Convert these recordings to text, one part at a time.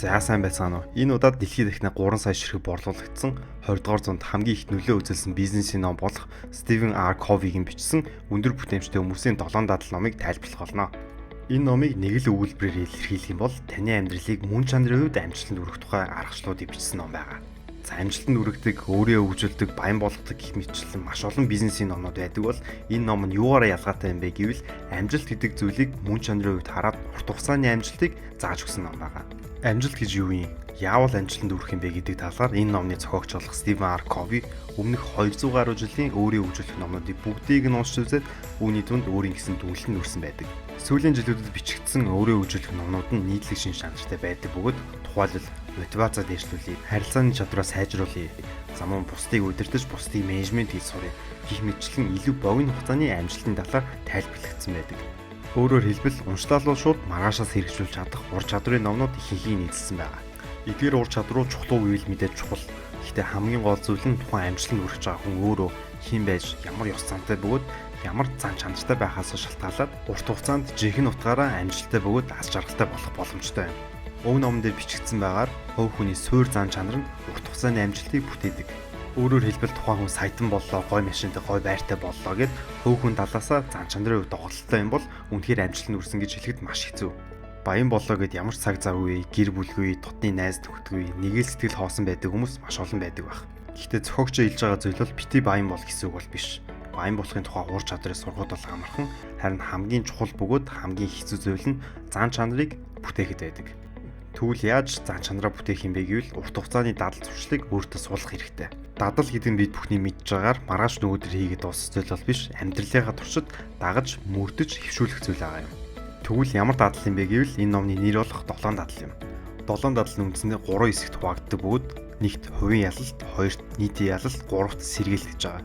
За, сайн байцгаана уу? Энэ удаад дэлхийд дахина 3 сая ширхэг борлуулагдсан, 20 дугаар зуунд хамгийн их нөлөө үзүүлсэн бизнесийн ном болох Стивен Р. Ковигийн бичсэн "Өндөр бүтээмжтэй хүмүүсийн 7 дадал" номыг тайлбарлах болно. Энэ номыг нэг л өгүүлбэрээр илэрхийлэх юм бол таны амьдралыг мөн чанарын хувьд амжилтанд хүргэх тухай аргачлалуудыг бичсэн ном байгаа. За, амжилтанд хүргэдэг, өөрийгөө хөгжүүлдэг, баян болгодог гэх мэтчлэн маш олон бизнесийн номнууд байдаг бол энэ ном нь юугаараа ялгаатай юм бэ гэвэл амжилт гэдэг зүйлийг мөн чанарын хувьд хараад урт хугацааны амжилтыг зааж өгсөн ном байгаа. Амжилт гэж юу юм? Яавал амжилтанд хүрэх юм бэ гэдэг талаар энэ номны зохиогч болох Стивен Р. Кови өмнөх 200 гаруй жилийн өөрийн хөгжүүлэх номнуудыг бүгдийг нь уншиж үзээд үүний түнд өөрийн гэсэн дүгнэлтэнд хүрсэн байдаг. Сүүлийн жилүүдэд бичигдсэн өөрийн хөгжүүлэх номнууд нь нийтлэг шинж чанартай байдаг бөгөөд тухайлбал мотивацаа дээшлүүлье, харилцааны чадвараа сайжруулъя, за мөн бусдыг удирдах, бусдыг менежмент хийж суръя гэх мэтчлэн илүү богино хугацааны амжилтын талаар тайлбарлагдсан байдаг. Өөрөөр хэлбэл, уншлаа шууд маргаашаас хэрэгжүүлж чадах ур чадварын номнууд ихэнхийг нийлсэн байгаа. Эдгээр ур чадварууд чухал уу гэвэл мэдээж чухал. Гэхдээ хамгийн гол зүйл нь тухайн амжилтанд хүрэж байгаа хүн өөрөө хэн байж, ямар ёс зантай бөгөөд ямар зан чанартай байхаас шалтгаалаад урт хугацаанд жинхэнэ утгаараа амжилттай бөгөөд аз жаргалтай болох боломжтой юм. Уг номон дээр бичигдсэн байгаагаар хувь хүний суурь зан чанар нь урт хугацааны амжилтыг бүтээдэг. Өөрөөр хэлбэл, тухайн хүн саятан боллоо, гой машинтай, гой байртай боллоо гээд хувь хүн талаасаа зан чанарын хувьд доголдолтой юм бол үнэхээр амжилтанд хүрсэн гэж хэлэхэд маш хэцүү. Баян боллоо гээд ямар ч цаг завгүй, гэр бүлгүй, дотны найз нөхдөдгүй, нэг л сэтгэл хоосон байдаг хүмүүс маш олон байдаг байх. Гэхдээ зохиогчоо хэлж байгаа зүйл бол битгий баян бол гэсэн үг бол биш. Баян болохын тухай ур чадварыг сурахад бол амархан, харин хамгийн чухал бөгөөд хамгийн хэцүү зүйл нь зан чанарыг бүтээхэд байдаг. Тэгвэл яаж зан чанараа бүтээх юм бэ гэвэл урт хугацааны дадал зуршлыг өөртөө суулгах хэрэгтэй. Дадал гэдэг нь бид бүхний мэдж байгаагаар маргааш нөгөөдөр хийгээд дуусах зүйл бол биш, амьдралынхаа туршид дагаж, мөрдөж, хэвшүүлэх зүйл байгаа юм. Тэгвэл ямар дадал юм бэ гэвэл энэ номны нэр болох 7 дадал юм. 7 дадал нь үндсэндээ 3 хэсэгт хуваагддаг бөгөөд нэгт хувийн ялалт, хоёрт нийтийн ялалт, гуравт сэргийлэл гэж байгаа.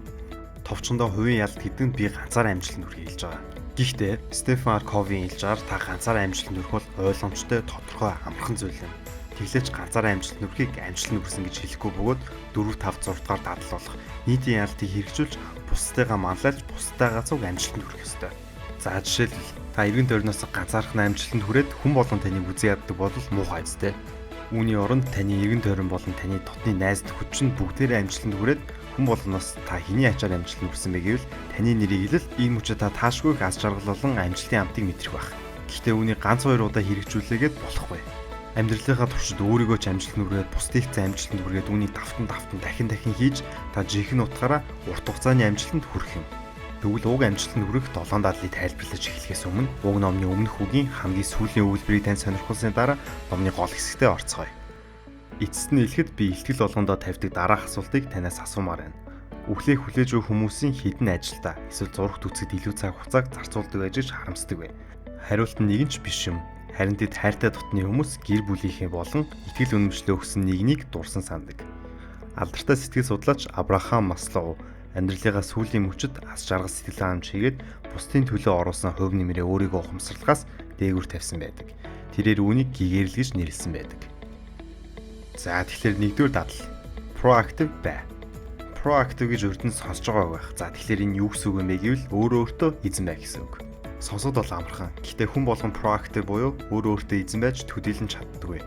Товчондоо хувийн ялалт гэдэг нь би ганцаараа амжилтанд хүрэхийг хэлж байгаа. Гэхдээ Стефан Р. Ковийн хэлж байгаагаар та ганцаараа амжилтанд хүрэх бол ойлгомжтой, тодорхой, амархан зүйл юм. Тэглээч ганцаараа амжилтанд хүрэхийг амжилтанд хүрсэн гэж хэлэхгүй бөгөөд 4 5 6 дугаар дадал болох нийтийн ялалтыг хэрэгжүүлж, бусдыгаа манлайлж, бусдаагаа цуг амжилтанд хүрэх ёстой. За, жишээлбэл, та эргэн тойрноос ганцаархан амжилтанд хүрээд хүн болгон таныг үзэн яддаг бол муухай үстэй. Үүний оронд таны эргэн тойрон болон таны дотны найз нөхөд чинь бүгдээрээ амжилтанд хүрээд хүн болгоноос та хэний ачаар амжилтанд хүрсэн бэ гэвэл таны нэрийг хэлэл энэ мөчид та таашгүй их аз жаргал болон амжилтын амтыг мэдрэх байх. Гэхдээ үүнийг ганц хоёр удаа хэрэгжүүлээгээд болохгүй. Амьдралынхаа туршид өөрийгөө ч амжилтанд хүргээд, бусдыг ч амжилтанд хүргээд, үүнийг давтан давтан дахин дахин хийж та жинхэнэ утгаараа урт хугацааны амжилтанд хүрэх юм. Тэгвэл уг амжилтанд хүрэх 7 дадлыг тайлбарлаж эхлэхээс өмнө уг номны өмнөх үгийн хамгийн сүүлийн өгүүлбэрийг танд сонирхуулсны дараа номны гол хэсэгтээ орцгоё. Эцэст нь хэлэхэд би илтгэл болгондоо тавьдаг дараах асуултыг танаас асуумаар байна. Үхлээ хүлээж буй хүмүүсийн хэд нь ажилдаа эсвэл зурагт үзэхэд илүү цаг хугацааг зарцуулдаг байж харамсдаг вэ? Хариулт нь нэг нь ч биш юм. Харин тэд хайртай дотны хүмүүс, гэр бүлийнхээ болон итгэл үнэмшлээ өгсөн нийгмийг дурсан санадаг. Алдартай сэтгэл судлаач Абрахам Маслоу амьдралынхаа сүүлийн мөчид аз жаргал сэтгэл хангамж хийгээд бусдын төлөө оруулсан хувь нэмрээ өөрийгөө ухамсарлахаас дээгүүр тавьсан байдаг. Тэрээр үүнийг гэгээрэл гэж нэрлэсэн байдаг. За, тэгэхээр нэгдүгээр дадал. Proactive бай. Proactive гэж урд нь сонсож байгаа байх. За, тэгэхээр энэ юу гэсэн үг юм бэ гэвэл өөрөө өөртөө эзэн бай гэсэн үг. Сонсоход бол амархан. Гэхдээ хүн болгон proactive буюу өөрөө өөртөө эзэн байж төдийлөн чаддаггүй.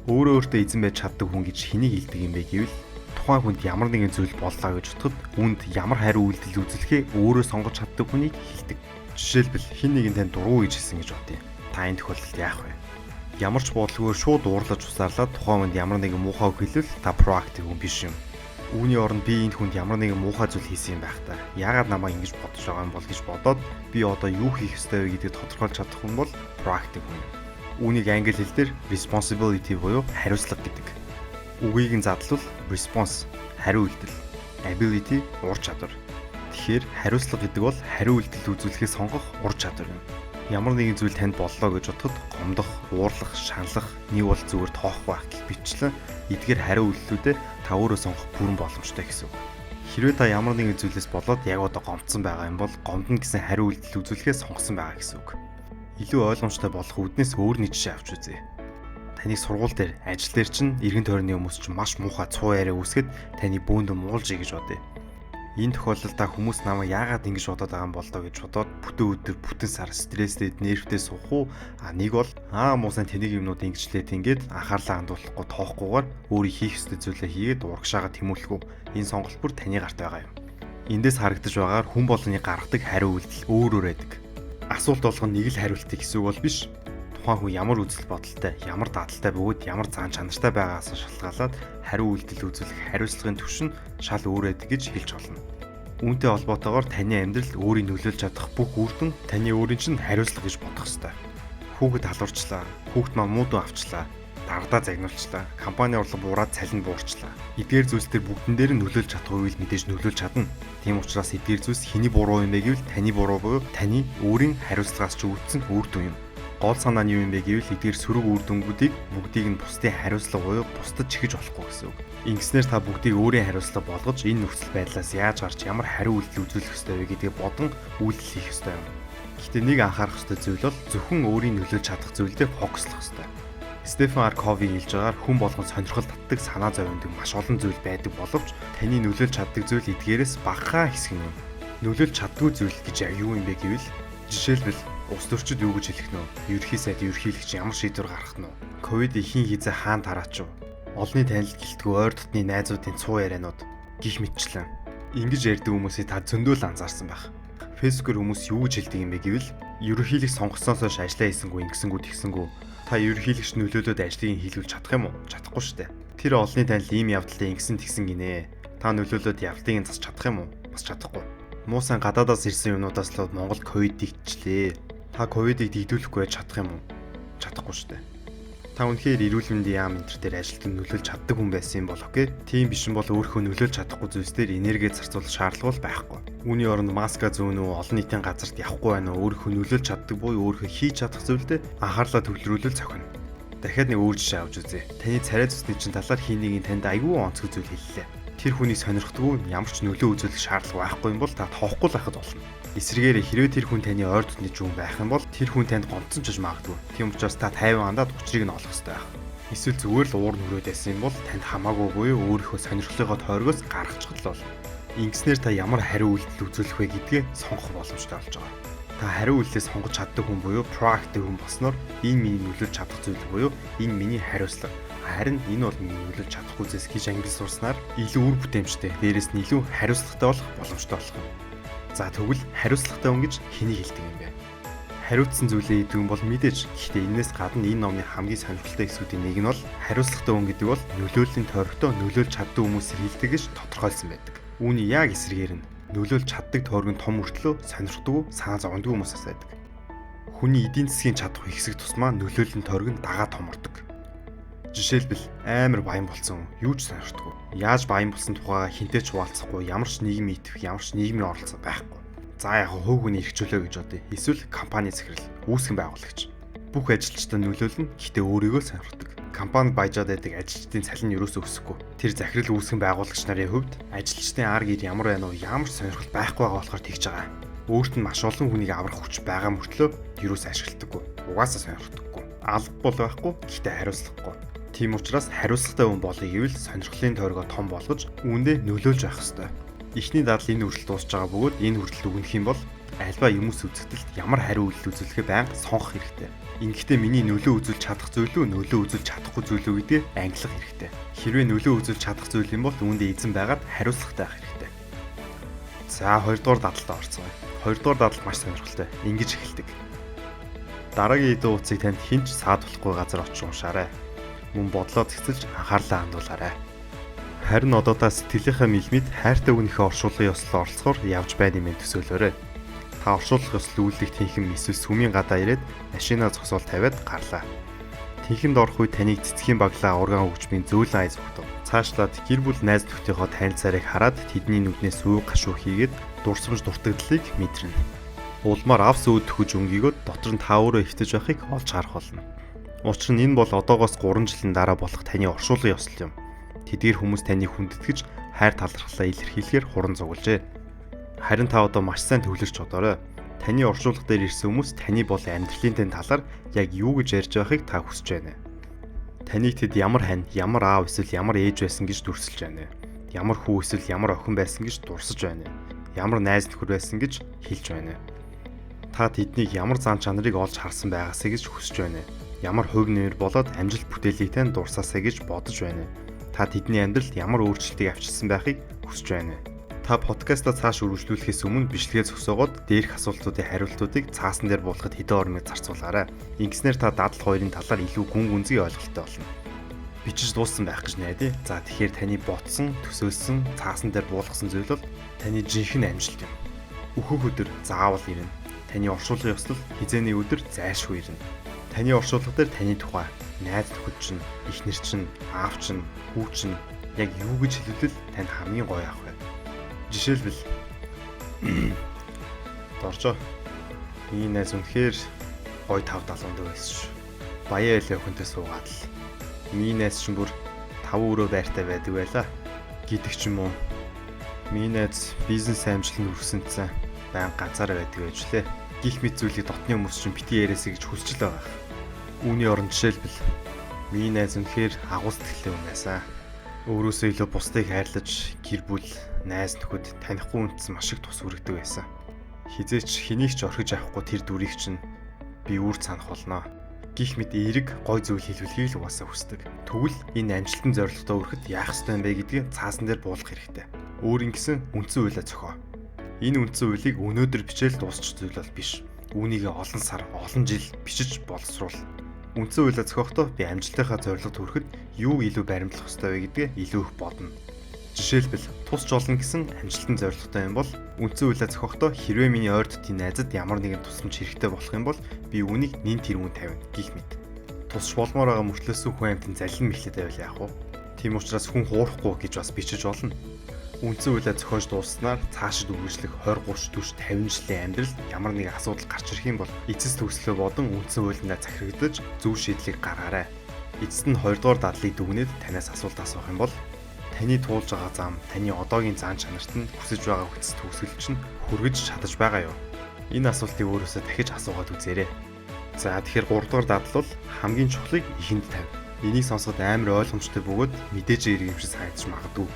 Өөрөө өөртөө эзэн байж чаддаг хүн гэж хэнийг хэлдэг юм бэ гэвэл тухайн хүнд ямар нэгэн зүйл боллоо гэж бодоход үүнд ямар хариу үйлдэл үзүүлэхээ өөрөө сонгож чаддаг хүнийг хэлдэг. Жишээлбэл, хэн нэгэн танд дургүй гэж хэлсэн гэж бодъё. Та энэ тохиолдолд яах вэ? Ямар ч бодлогоор шууд уурлаж усаарлаад тухайн хүнд ямар нэгэн муухай үг хэлвэл та proactive хүн биш юм. Үүний оронд би энэ хүнд ямар нэгэн муухай зүйл хийсэн юм байх та. Яагаад намайг ингэж бодож байгаа юм бол гэж бодоод би одоо юу хийх ёстой вэ гэдгийг тодорхойлж чадах хүн бол proactive хүн юм. Үүнийг англи хэл дээр responsibility буюу хариуцлага гэдэг. Үгийг нь задлавал response хариу үйлдэл, ability ур чадвар. Тэгэхээр хариуцлага гэдэг бол хариу үйлдэл үзүүлэхээ сонгох ур чадвар юм. Ямар нэгэн зүйл танд боллоо гэж бодоход гомдох, уурлах, шаналлах, нэг бол зүгээр тоох байх гэх мэтчлэн эдгээр хариу үйлдэлүүдээ та өөрөө сонгох бүрэн боломжтой гэсэн үг. Хэрвээ та ямар нэгэн зүйлээс болоод яг одоо гомдсон байгаа юм бол гомдоно гэсэн хариу үйлдэл үзүүлэхээ сонгосон байгаа гэсэн үг. Илүү ойлгомжтой болох үүднээс өөр нэг жишээ авч үзье. Таныг сургууль дээр, ажил дээр чинь эргэн тойрны хүмүүс чинь маш муухай цуу яриа үүсгээд таны бөөндөө муулжээ гэж бодъё. Энэ тохиолдолд та хүмүүс намайг яагаад ингэж бодоод байгаа юм бол доо гэж бодоод бүтэн өдөр бүтэн сар стресстэй нервтэй суух уу? А нэг бол муусан тэнэг юмнууд ингэжлээ ингээд анхаарлаа хандуулахгүй тоохгүйгээр өөрийн хийх ёстой зүйлээ хийгээд урагшаага тэмүүлэх үү? Энэ сонголт бүр таны гарт байгаа юм. Эндээс харагдаж байгаагаар хүн болгоны гаргадаг хариу үйлдэл өөр өөр байдаг. Асуулт болгоно нэг л хариултыг гэсэн үг бол биш. Тухайн хүн ямар үзэл бодолтой, ямар дадалтай бөгөөд ямар зан чанартай байгаагаас шалтгаалаад хариу үйлдэл үзүүлэх хариуцлагын түвшин шал өөр байдаг гэж хэлж болно. Үүнтэй холбоотойгоор таны амьдралд өөрийг нөлөөлж чадах бүх үр дүн таны өөрийн чинь хариуцлага гэж бодох ёстой. Хүүхэд халуурчлаа, хүүхэд маа муу дүн авчлаа, дардаа загнуулчлаа, компани орлого буураад цалин буурчлаа. Эдгээр зүйлс төр бүгдэн дээр нь нөлөөлж чадах үйл мэдээж нөлөөлж чадна. Тийм учраас эдгээр зүйлс хэний буруу юм бэ гэвэл таны буруу буюу таны өөрийн хариуцлагаас ч үүдсэн үр дүн юм. Гол санаа нь юу юм бэ гэвэл эдгээр сөрөг үр дүнгуудыг бүгдийг нь бусдын хариуцлага буюу бусдад чихэж болохгүй гэсэн үг. Ингэснээр та бүгдийг өөрийн хариуцлага болгож энэ нөхцөл байдлаас яаж гарч ямар хариу үйлдэл үзүүлэх ёстой вэ гэдгийг бодон үйлдэл хийх ёстой юм. Гэхдээ нэг анхаарах ёстой зүйл бол зөвхөн өөрийн нөлөөлж чадах зүйлдээ фокуслах ёстой. Стефен Ар Кови хэлж байгаагаар хүн болгон сонирхол татдаг, санаа зовндог маш олон зүйл байдаг боловч таны нөлөөлж чаддаг зүйл эдгээрээс багахан хэсэг нь юм. Нөлөөлж чаддгүй зүйл гэж юу юм бэ гэвэл жишээлбэл улс төрчид юу гэж хэлэх нөө? Ерөнхий сайд, ерөнхийлөгч ямар шийдвэр гаргах нь вэ? Ковид ихийн хизээ хаан тараач вэ? Олонний танил гэлтгүй ойр дотны найзуудын цуу ярианууд гих мэтчлэн. Ингэж ярьдаг хүмүүсийг та зөндөө л анзаарсан байх. Facebook-ээр хүмүүс юу гэж хэлдэг юм бэ гэвэл ерөнхийлөгч сонгосноос хойш ажиллаа хийсэнгүй, ингэсэнгүү, тэгсэнгүү. Та ерөнхийлөгч нөлөөлөөд ажлыг хийлгүүлж чадах юм уу? Чадахгүй шүү дээ. Тэр олонний танил ийм явдалтай ингэсэн тэгсэн гинэ. Та нөлөөлөөд явдлыг засч чадах юм уу? Бас чадахгүй. Муу сан гадаадаас ирсэн юмнуудаас л Монголд ковид дэгдчихлээ. Та ковидыг дэгдүүлэхгүй байж чадах юм уу? Чадахгүй шүү дээ. Та үнэхээр эрүүл мэндийн яам энэ төр дээр ажилтнанд нөлөөлж чаддаг хүн байсан юм бол окей. Тийм биш юм бол өөрийнхөө нөлөөлж чадахгүй зүйлс дээр энерги зарцуулах шаардлага бол байхгүй. Үүний оронд маска зүүн үү, олон нийтийн газарт явахгүй байна уу, өөрийнхөө нөлөөлж чаддаг буюу өөрийнхөө хийж чадах зүйлдээ анхаарлаа төвлөрүүлэл цохино. Дахиад нэг өөр жишээ авч үзье. Таны царай зүсний чинь талаар хин нэгэн танд айгүй онцгой зүйл хэллээ. Тэр хүнийг сонирхдаггүй, ямар ч нөлөө үзүүлэх шаардлага байхгүй юм бол та тоохгүй л байхад болно. Эсрэгээр хэрвээ тэр хүн таны ойр дотны жүүн байх юм бол тэр хүн танд гомдсон ч гэж магадгүй. Тийм учраас та 50 андаад учрыг нь олох ёстой байх. Эсвэл зүгээр л уур нүрээд байсан юм бол танд хамаагүй буюу өөрийнхөө сонирхлынхоо тойргоос гаргачих л болно. Ингэснээр та ямар хариу үйлдэл үзүүлэх вэ гэдгээ сонгох боломжтой болж байгаа. Та хариу үйлдэлээ сонгож чаддаг хүн буюу proactive хүн болсноор энэ миний нөлөөлж чадах зүйл буюу энэ миний хариуцлага. Харин энэ бол миний нөлөөлж чадахгүй зүйлс гэж ангилж сурснаар илүү үр бүтээмжтэй, дээрэс нь илүү хариуцлагатай болох боломжтой болох юм. За тэгвэл хариуцлагатай хүн гэж хэнийг хэлдэг юм бэ? Хариуцсан зүйлээ хийдэг юм бол мэдээж. Гэхдээ энэс гадна энэ номны хамгийн сонирхолтой хэсгүүдийн нэг нь бол хариуцлагатай хүн гэдэг бол нөлөөллийн тойрогтой нөлөөлж чаддаг хүмүүсийг хэлдэг гэж тодорхойлсон байдаг. Үүний яг эсрэгээр нь нөлөөлж чаддаг тойрог нь том мөртлөө сонирхдаггүй, санаа зовнодгүй хүмүүсээс байдаг. Хүний эдийн засгийн чадах хэсэг тусмаа нөлөөллийн тойрог нь дагаа томордог. Жишээлбэл амар баян болсон хүн юу ч сонирхдаггүй. Яаж баян болсон тухайга хинтээ ч хуваалцахгүй, ямар ч нийгмийн итгэх, ямар ч нийгмийн оролцоо байхгүй. За яг хувь хүний эрх чөлөө гэж бодъё. Эсвэл компани захирал, үүсгэн байгуулагч. Бүх ажилчдад нөлөөлнө, гэхдээ өөрийгөө сонирхдаг. Компанид баяжаад байдаг ажилчдын цалин ерөөсөө өсөхгүй. Тэр захирал үүсгэн байгуулагч нарын хувьд ажилчдын ар гэр ямар байна уу, ямар ч сонирхол байхгүй байгаа болохоор тэгж байгаа. Өөрт нь маш олон хүнийг аврах хүч байгаа мөртлөө ерөөсөө ашигладаггүй. Угаасаа сонирхдаггүй. Алба бол байхгүй, гэхдээ хариуцлагагүй. Тийм учраас хариуцлагатай хүн болъё гэвэл сонирхлын тойргоо том болгож үүндээ нөлөөлж байх ёстой. Эхний дадал энэ хүртэл дуусч байгаа бөгөөд энэ хүртэл өгнөх юм бол альва юмс үзэгдэлд ямар хариу үйлдэл үзүүлэхээ байнга сонгох хэрэгтэй. Ингэхдээ миний нөлөө үзүүлж чадах зүйл үү, нөлөө үзүүлж чадахгүй зүйл үү гэдгээ ангилах хэрэгтэй. Хэрвээ нөлөө үзүүлж чадах зүйл юм бол үүндээ эзэн байгаад хариуцлагатай байх хэрэгтэй. За хоёрдугаар дадалд орцгоё. Хоёрдугаар дадал маш сонирхолтой. Ингэж эхэлдэг. Дараагийн хэдэн утсыг танд хэн ч саад болохгүй газар очиж уншаарай. Мөн бодлоо цэцэлж анхаарлаа хандуулаарай. Харин одоо та сэтгэлийнхээ мэлмид хайртай хүнийхээ оршуулгын ёслол оролцохоор явж байна юм төсөөлөөрэй. Та оршуулах ёслол үүлдэх тэнхэм эсвэл сүмийн гадаа ирээд машинаа зогсоол тавиад гарлаа. Тэнхимд орох үед таныг цэцгийн баглаа ургаан хөгжмийн зөөлөн аяз өгдөг. Цаашлаад гэр бүл найз нөхдийнхөө танил царайг хараад тэдний нүднээс сүү гашуу хийгээд дурсамж дуртагдлыг мэдрэнэ. Улмаар авс үүдхөж өнгийгөөд дотор нь та өөрөө хэвтэж байхыг олж харах болно. Учир нь энэ бол одоогоос 3 жилийн дараа болох таны оршуулгын ёслол юм. Тэдгээр хүмүүс таныг хүндэтгэж хайр талархлаа илэрхийлэхээр хуран зугалжээ. Харин та одоо маш сайн төвлөрч бодоорой. Таны оршуулга дээр ирсэн хүмүүс таны бол амьдралын тань талаар яг юу гэж ярьж байхыг та хүсэж байна. Таныг тэд ямар хань, ямар аав эсвэл ямар ээж байсан гэж дүрсэлж байна. Ямар хүү эсвэл ямар охин байсан гэж дурсаж байна вэ? Ямар найз нөхөр байсан гэж хэлж байна вэ? Та тэднийг ямар зан чанарыг олж харсан байгаасай гэж хүсэж байна вэ? Ямар хувь нэмэр болоод амжилт бүтээлийг тань дурсаасай гэж бодож байна вэ? Та тэдний амьдралд ямар өөрчлөлтийг авчирсан байхыг хүсэж байна вэ? Та подкастаа цааш үргэлжлүүлэхээс өмнө бичлэгээ зогсоогоод дээрх асуултуудын хариултуудыг цаасан дээр буулгахад хэдэн ормыг зарцуулаарай. Ингэснээр та дадал хоёрын талаар илүү гүн гүнзгий ойлголттой болно. Бичиж дууссан байх гэж найдаа. За тэгэхээр таны ботсон, төсөөлсөн, цаасан дээр буулгасан зүйл бол таны жинхэнэ амжилт юм. Өөхөх өдөр заавал ирнэ. Таны оршуулгын ёслол хизээний өдөр зайлшгүй ирнэ. Таны оршуулга дээр таны тухай найз нөхөд чинь, эхнэр чинь, аав чинь, хүү чинь яг юу гэж хэлвэл танд хамгийн гоё авах вэ? Жишээлбэл Доржоо. Миний найз үнэхээр гоё тав далуундаг байсан шүү. Баян айл охинтой суугаад л. Миний найз чинь бүр 5 өрөө байртай байдаг байла гэдэг ч юм уу. Миний найз бизнес амжилтанд хүрсэнцэн байн газар байдаг байж лээ. Гэх мэт зүйлийг дотны хүмүүс чинь битгий яриасаа гэж хүсэж л байгаа. Үүний оронд жишээлбэл миний найз үнэхээр агуу сэтгэлтэй хүн байсан. Өөрөөсөө илүү бусдыг хайрлаж, гэр бүл, найз нөхөд, танихгүй хүнтс маш их тус хүргэдэг байсан. Хизээч хэнийг ч орхиж авахгүй тэр дүрийг чинь би үр цанах болно. Гэх мэт эерэг гой зүйл хэлүүлэхийг л угаасаа хүсдэг. Тэгвэл энэ амжилтын зорилготой хүрэхэд яах ёстой юм бэ гэдгийг цаасан дээр буулгах хэрэгтэй. Өөр ингэсэн үндсэн хуулиа зохио. Энэ үндсэн хуулийг өнөөдөр бичээл дуусчих зүйл бол биш. Үүнийг олон сар, олон жил бичиж боловсруул. Үндсэн хуулиа зохиохдоо би амжилтынхаа зорилгод хүрэхэд юуг илүү баримтлах ёстой вэ гэдгээ илүү их бодно. Жишээлбэл тусч олно гэсэн амжилтын зорилготой юм бол үндсэн хуулиа зохиохдоо хэрвээ миний ойр дотны найзад ямар нэгэн тусламж хэрэгтэй болох юм бол би үүнийг нэн тэргүүн тавина гэх мэт. Тусч болмоор байгаа мөртлөөсөө хүн амьтан залин мэхлээд байвал яах вэ? Тийм учраас хүн хуурахгүй гэж бас бичиж болно. Үндсэн хуулиа зохиож дууссанаар цаашид үргэлжлэх 20, 30, 40, 50 жилийн амьдралд ямар нэгэн асуудал гарч ирэх юм бол эцэс төгслөө бодон үндсэн хуулиндаа захирагдаж зөв шийдлийг гаргаарай. Эцэст нь 2 дугаар дадлыг дүгнээд танаас асуулт асуух юм бол таны туулж байгаа зам, таны одоогийн зан чанарт нь хүсэж байгаа эцэс төгсгөл чинь хүргэж чадаж байгаа юу? Энэ асуултыг өөрөөсөө дахиж асуугаад үзээрэй. За тэгэхээр 3 дугаар дадал бол хамгийн чухлыг ихэнд тавь. Энийг сонсоход амар ойлгомжтой бөгөөд мэдээж эерэг юм шиг санагдаж магадгүй.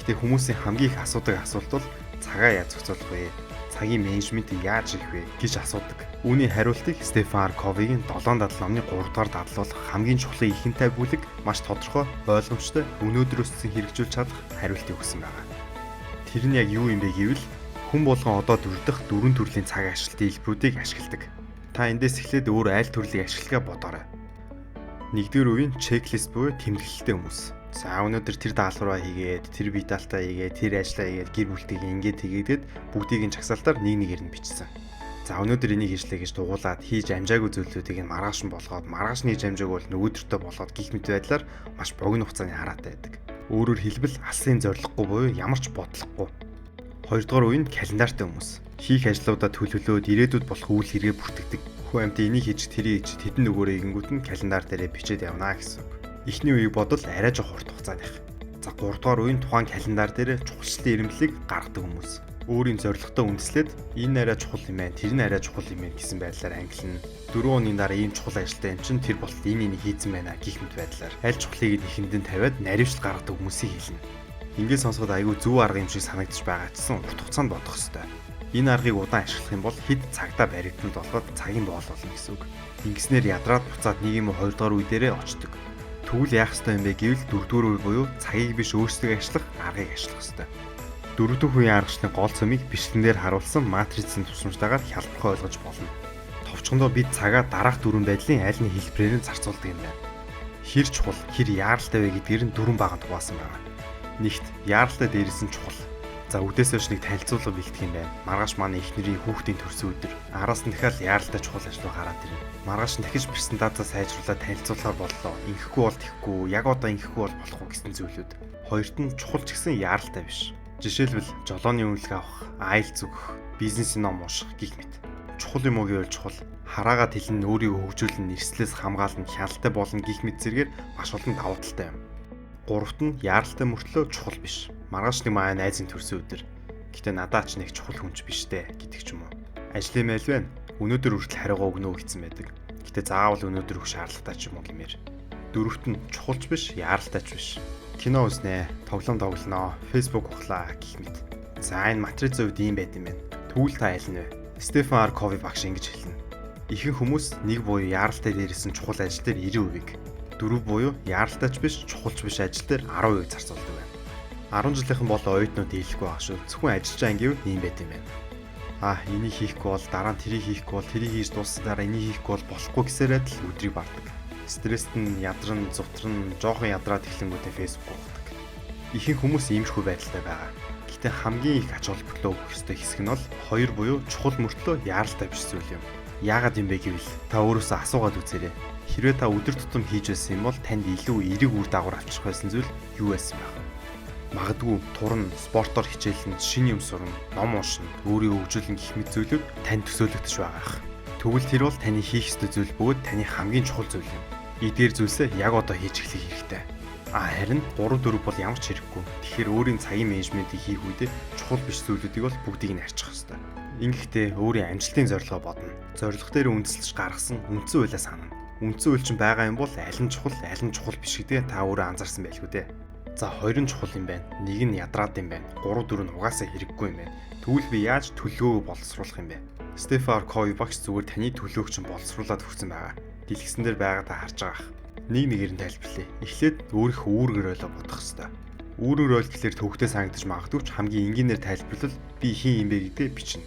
Гэтэ хүмүүсийн хамгийн их асуудаг асуулт бол цагаа яаж зохицуулах вэ? Цагийн менежментийг яаж хийх вэ гэж асуудаг. Үүний хариултыг Стефан Р. Ковигийн 7 дадал номны 3 дугаар дадал болох хамгийн чухлын ихэн тавь бүлэг маш тодорхой, ойлгомжтой, өнөөдрөөс хэрэгжүүлж чадах хариултыг өгсөн байгаа. Тэр нь яг юу юм бэ гэвэл хүн болгон одоо дурдах дөрвөн төрлийн цаг ашиглалтын хэлбэрүүдийг ашигладаг. Та эндээс эхлээд өөр аль төрлийг ашиглахаа бодоорой. Нэгдүгээр үеийн чеклист буюу тэмдэглэлтэй хүмүүс. За өнөөдөр тэр даалгавраа хийгээд, тэр бие даалтаа хийгээд, тэр ажлаа хийгээд, гэр бүлтэйг ингээд хийгээд бүгдийг нь чагсаалтаар нэг нэгээр нь бичсэн. За өнөөдөр энийг хийжлээ гэж дугуулад хийж амжаагүй зүйлүүдийг нь маргааш нь болгоод, маргааш нь хийж амжаагүй бол нөгөөдөртөө болгоод гих мэт байдлаар маш богино хугацааны хараатай байдаг. Өөрөөр хэлбэл алсын зорилгогүй буюу ямар ч бодлогогүй. Хоёрдугаар үе нь календартай хүмүүс. Хийх ажлуудаа төлөвлөөд ирээдүйд болох үйл хэрэгээ бүртгэдэг. Хүн амьтан энийг хийж, тэрийг хийж, тэдэн нөгөөрөө ингэнгүүт нь календар дээрээ бичээд явна гэсэн үг. Эхний үеийг бодвол арай жоох урт хугацааных. За 3 дугаар үеийн тухайн календар дээр чухалчлалын эрэмблэлийг гаргадаг хүмүүс. Өөрийн зорилготой үндэслээд энэ арай чухал юм байна, тэр нь арай чухал юм байна гэсэн байдлаар ангилна. 4 оны дараа ийм чухал ажилтай юм чинь тэр болтол энэ энийг хийцэн байна гих мэт байдлаар аль чухлыг нь эхэндэн тавиад наривчл гаргадаг хүмүүсийг хэлнэ. Ингээд сонсоход айгүй зөв арга юм шиг санагдаж байгаа ч гэсэн урт хугацаанд бодох ёстой. Энэ аргыг удаан ашиглах юм бол хэд цагтаа баригдмал болгоод цагийн боол болно гэсэн үг. Ингэснээр ядраад буцаад нэг юм уу 2 дугаар үе дээрээ очдог. Тэгвэл яах ёстой юм бэ гэвэл 4-р үе буюу цагийг биш өөрсдөө ашиглах аргыг ашиглах ёстой. 4-р үеийн аргачлалын гол цөмийг бичлэн дээр харуулсан матрицын тусламжтайгаар хялбархан ойлгож болно. Товчхондоо бид цагаа дараах дөрвөн байдлын аль нэг хэлбэрээр нь зарцуулдаг юм байна. Хэр чухал, хэр яаралтай вэ гэдгээр нь дөрвөн баганд хуваасан байгаа. Нэгт, яаралтай дээрээс нь чухал. За үдээс хойш нэг танилцуулга бэлтгэх юм байна. Маргааш манай эхнэрийн хүүхдийн төрсөн өдөр. Араас нь дахиад яаралтай чухал ажил руу гараад ирнэ. Маргааш нь дахиж презентацаа сайжруулаад танилцуулахар боллоо. Ингэхгүй бол тэхгүй, яг одоо ингэхгүй бол болохгүй гэсэн зүйлүүд. Хоёрт нь чухал ч гэсэн яаралтай биш. Жишээлбэл жолооны үнэлгээ авах, айл зүгх, бизнесийн ном унших гэх мэт. Чухал юм уу гэвэл чухал. Хараагаа тэлэн өөрийгөө хөгжүүлэн эрсдлээс хамгаална, хяналттай болно гэх мэт зэрэгээр маш олон давуу талтай юм. Гуравт нь яаралтай мөртлөө чухал биш. Маргааш нэг манай найзын төрсөн өдөр. Гэтэ надаа ч нэг чухал хүн ч биш дээ гэдэг ч юм уу. Ажлын майл байна. Өнөөдөр хүртэл хариугаа өгнө үү гэсэн байдаг. Гэтэ заавал өнөөдөр өгөх шаардлагатай ч юм уу гэмээр. Дөрөвт нь чухалч биш, яаралтай ч биш. Кино үзнэ, тоглоом тоглоно, Facebook ухлаа гэх мэт. За энэ матрицын хувьд ийм байд юм байна. Тэгвэл та аль нь вэ? Стефан Ар Кови багш ингэж хэлнэ. Ихэнх хүмүүс нэг буюу яаралтай дээрсэн чухал ажил дээр 90%-ийг, 4 буюу яаралтай ч биш, чухалч биш ажил дээр 10% зарцуулдаг байна. 10 жилийнхэн бол оюутнууд дийлэхгүй байгаа шүү. Зөвхөн ажиллаж байгаа гэвэл ийм байд юм байна. А энийг хийхгүй бол дараа нь тэрийг хийхгүй бол тэрийг хийж дууссан дараа энийг хийхгүй бол болохгүй гэсээр адил өдрийг бардаг. Стресст нь ядран, зутран, жоохон ядраад эхлэнгүүтээ Facebook ухдаг. Ихэнх хүмүүс иймэрхүү байдалтай байгаа. Гэтэ хамгийн их ач холбогдлоо өгөх ёстой хэсэг нь бол 2 буюу чухал мөртлөө яаралтай биш зүйл юм. Яагаад юм бэ гэвэл та өөрөөсөө асуугаад үзээрэй. Хэрвээ та өдөр тутам хийж байсан юм бол танд илүү эерэг үр дагавар авчрах байсан зүйл юу байсан байх вэ? Магадгүй турна, спортоор хичээлнэ, шинэ юм сурна, ном уншина, өөрийгөө хөгжүүлнэ гэх мэт зүйлүүд танд төсөөлөгдөж байгаа ах. Тэгвэл тэр бол таны хийх ёстой зүйл бөгөөд таны хамгийн чухал зүйл юм. Эдгээр зүйлсээ яг одоо хийж эхлэх хэрэгтэй. А харин 3 4 бол ямар ч хэрэггүй. Тэгэхээр өөрийн цагийн менежментийг хийх үедээ чухал биш зүйлүүдийг бол бүгдийг нь арчих ёстой. Ингэхдээ өөрийн амжилтын зорилгоо бодно. Зорилго дээр үндэслэж гаргасан үндсэн хуулиа санана. Үндсэн хууль чинь байгаа юм бол аль нь чухал, аль нь чухал биш гэдгээ та өөрөө анзаарсан байлгүй дээ. За хоёр нь чухал юм байна. Нэг нь ядраад юм байна. 3 4 нь угаасаа хэрэггүй юм байна. Тэгвэл би яаж төлөвлөгөөгөө боловсруулах юм бэ? Стефан Ар Кови багш зүгээр таны төлөвлөгөөг чинь боловсруулад өгсөн байгаа. Дэлгэсэн дээр байгаа та харж байгаа ах. Нэг нэгээр нь тайлбарлая. Эхлээд өөрийнхөө үүргээр ойлоо бодох ёстой. Үүргээр ойл гэхлээр төвөгтэй санагдаж магадгүй ч хамгийн энгийнээр тайлбарлавал би хин юм бэ гэдгээ бичнэ.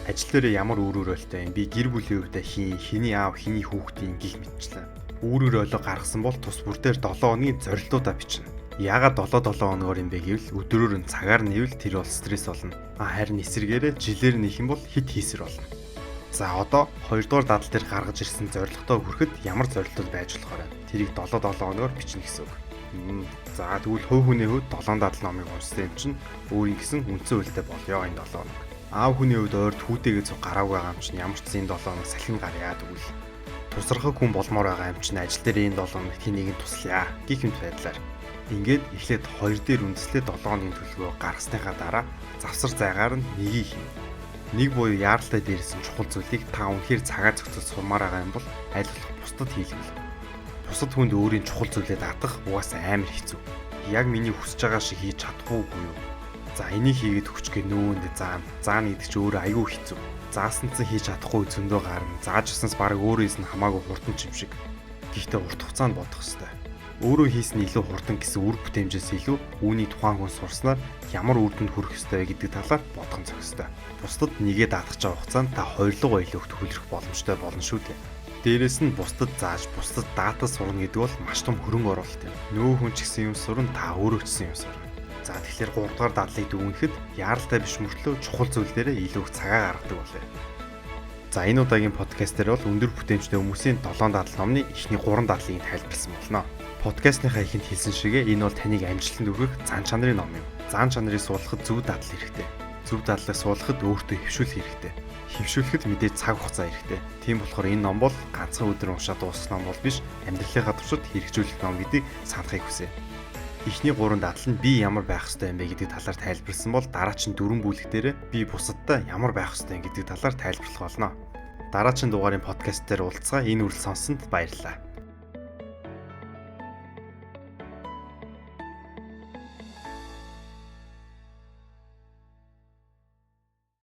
Ажил дээрээ ямар үүргээр ойлтой юм? Би гэр бүлийн хувьд хин, хэний аав, хэний хүүхдийн гих мэтчлээ. Үүргээр ойлоо гаргасан бол тус бүр дээр 7 хоногийн зорилтуудаа бичнэ. Яагаад 7-7 хоногор юм бэ гэвэл өдрөөр нь цагаар нэвэл тэр бол стресс болно. А харин эсрэгээрээ жилээр нэх юм бол хит хийсэр болно. За одоо 2 дугаар дадал дээр гаргаж ирсэн зорилготой хүрэхэд ямар зорилтууд байж болохоор байна? Тэрийг 7-7 хоногор бичнэ гэсэн үг. За тэгвэл хувь хүний хувьд 7 дадал номыг уншсан юм чинь өөрийн гэсэн үндсэн хуультай болёо энэ 7 хоног. Аав хүний хувьд ойрд хүүтэйгээ зүг гараагүй байгаа юм чинь ямар ч зэн 7 хоног салхин гарья тэгвэл. Тусархаг хүн болмоор байгаа юм чинь ажил дээр энэ 7 хоногт хин нэгэн туслая гэх мэт байдлаар. Ингээд эхлээд 2 дээр үндэслээ 7 хоногийн төлөвлөгөө гаргасныхаа дараа завсар зайгаар нь нэгийг хийнэ. Нэг буюу яаралтай дээрсэн чухал зүйлийг та үнэхээр цагаа зохицож сурмаар байгаа юм бол аль болох бусдад хийлгэл. Бусад хүнд өөрийн чухал зүйлээ даатгах угаасаа амар хэцүү. Яг миний хүсэж байгаа шиг хийж чадахгүй юу? За энийг хийгээд өгч гээ нүүндээ заана. Заана гэдэг чи өөрөө айгүй хэцүү. Заасан ч хийж чадахгүй зөндөө гарна. Зааж өснөөс баг өөрөө хийсэн хамаагүй хурдан ч юм шиг. Гэхдээ урт хугацаанд бодох ёстой. Өөрөө хийсэн илүү хурдан гэсэн үр бүтээмжээс илүү үүний тухайн хүн сурснаар ямар үр дүнд хүрэх ёстой вэ гэдэг талаар бодох нь зохистой. Бусдад нэгээ даатгах байгаа хугацаанд та хоёрлогоо илүү төвлөрөх боломжтой болно шүү дээ. Дээрээс нь бусдад зааж, бусдад даатал сурна гэдэг бол маш том хөрөнгө оруулалт юм. Нөгөө хүн ч гэсэн юм сурна, та өөрөө ч гэсэн юм сурна. За тэгэхээр 3 дугаар дадлыг дүгнэхэд яаралтай биш мөртлөө чухал зүйл дээрээ илүү их цагаа гаргадаг болъё. За энэ удаагийн подкаст дээр бол өндөр бүтээмжтэй хүмүүсийн 7 дадал номны эхний 3 дадлыг тайлбарласан болно. Подкастныхаа эхэнд хэлсэн шигээ энэ бол таныг амжилтанд хүргэх зан чанарын ном юм. Зан чанарыг суулгахад зөв дадал хэрэгтэй. Зөв дадлыг суулгахад өөртөө хөвшүүлэх хэрэгтэй. Хөвшүүлэхэд мэдээж цаг хугацаа хэрэгтэй. Тийм болохоор энэ ном бол ганцхан өдөр уншаад дуусах ном бол биш, амьдралынхаа туршид хэрэгжүүлэх ном гэдгийг санахыг хүсье. Эхний 3 дадал нь би ямар байх ёстой юм бэ гэдэг талаар тайлбарласан бол дараачин 4 бүлэг дээр би бусадтай ямар байх ёстой юм гэдэг талаар тайлбарлах болно. Дараачин дугаарын подкаст дээр уулзгаа. Энэ үрэл сонссонд баярлалаа.